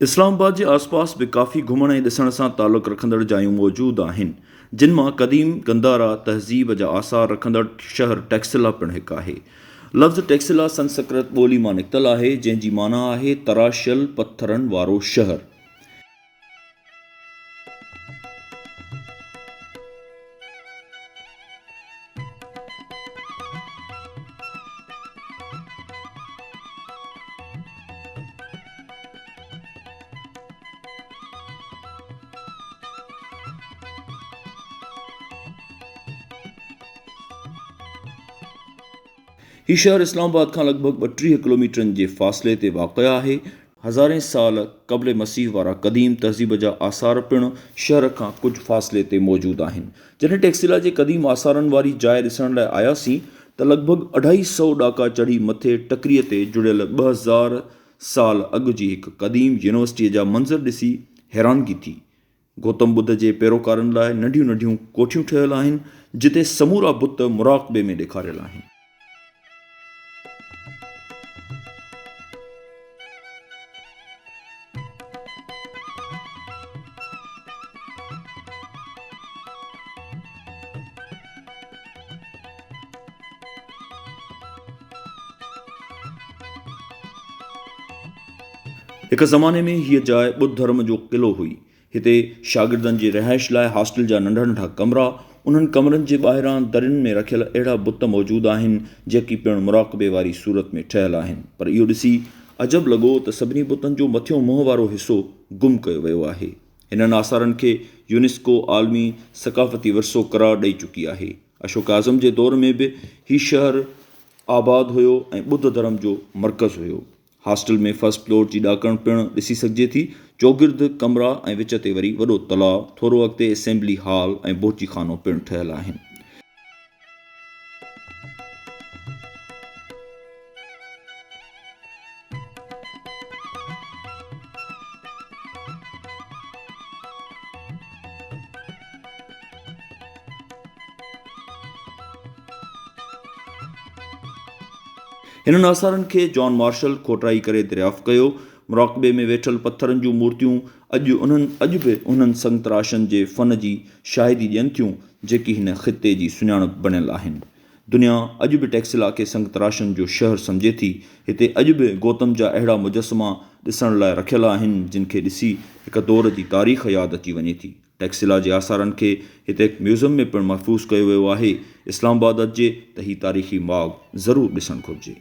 اسلام آباد جي آسپاس به ڪافي گهمڻ ۽ ڏسڻ سان تعلق رکندڙ جايون موجود آهن، جن مان قديم گنڌارا تهذيب جا آثار رکندڙ شهر ٽيڪسلا پڻ هڪ آهي. لفظ ٽيڪسلا سنسڪرت ٻولي مان نڪتل آهي، جنهن جي معنيٰ آهي تراشيل پٿرن وارو شهر. هي شهر اسلام آباد کان لڳ ڀڳ 32 ڪلوميٽرن جي فاصلي تي واقع آهي. هزارين سال قبل مسيح وارا قديم تهذيب جا آثار پڻ شهر کان ڪجهه فاصلي تي موجود آهن. جڏهن ٽيڪسيلا جي قديم آثارن واري جاء ڏسڻ لاء آياسين ته لڳ ڀڳ اڍائي سئو ڏاڪا چڙهي مٿي ٽڪريء تي جڙيل 2000 سال اڳ جي هڪ قديم يونيورسٽيء جا منظر ڏسي حيرانگي ٿي. گوتم ٻڌ جي پيروڪارن لاء ننڍيون ننڍيون ڪوٺيون ٺهيل آهن، جتي سمورا بت مراقبي ۾ ڏيکاريل آهن. هڪ زماني ۾ هيء جاء ٻڌ ڌرم جو قلعو هئي. هتي شاگردن جي رهائش لاء هاسٽل جا ننڍا ننڍا ڪمرا، انهن ڪمرن جي ٻاهران درين ۾ رکيل اهڙا بت موجود آهن، جيڪي پڻ مراقبي واري صورت ۾ ٺهيل آهن. پر اهو ڏسي عجب لڳو ته سڀني بتن جو مٿيون منهن وارو حصو گم ڪيو ويو آهي. هنن آثارن کي يونيسڪو عالمي ثقافتي ورثو قرار ڏئي چڪي آهي. اشوڪ اعظم جي دور ۾ به هي شهر آباد هيو ۽ ٻڌ ڌرم جو مرڪز هيو. هاسٽل ۾ فرسٽ فلور جي ڏاڪڻ پڻ ڏسي سگهجي ٿي. چوگرد ڪمرا ۽ وچ تي وري وڏو تلاء، ٿورو اڳتي اسيمبلي هال ۽ بورچي خانو پڻ ٺهيل آهن. هنن آثارن کي جان مارشل کوٽائي ڪري دريافت ڪيو. مراقبي ۾ ويٺل پٿرن جون مورتيون اڄ انهن اڄ به انهن سنگتراشن جي فن جي شاهدي ڏين ٿيون، جيڪي هن خطي جي سڃاڻپ بڻيل آهن. دنيا اڄ به ٽيڪسلا کي سنگتراشن جو شهر سمجهي ٿي. هتي اڄ به گوتم جا اهڙا مجسما ڏسڻ لاء رکيل آهن، جن کي ڏسي هڪ دور جي تاريخ ياد اچي وڃي ٿي. ٽيڪسلا جي آثارن کي هتي هڪ ميوزم ۾ پڻ محفوظ ڪيو ويو آهي. اسلام آباد اچجي ته هي تاريخي ماڳ ضرور ڏسڻ گهرجي.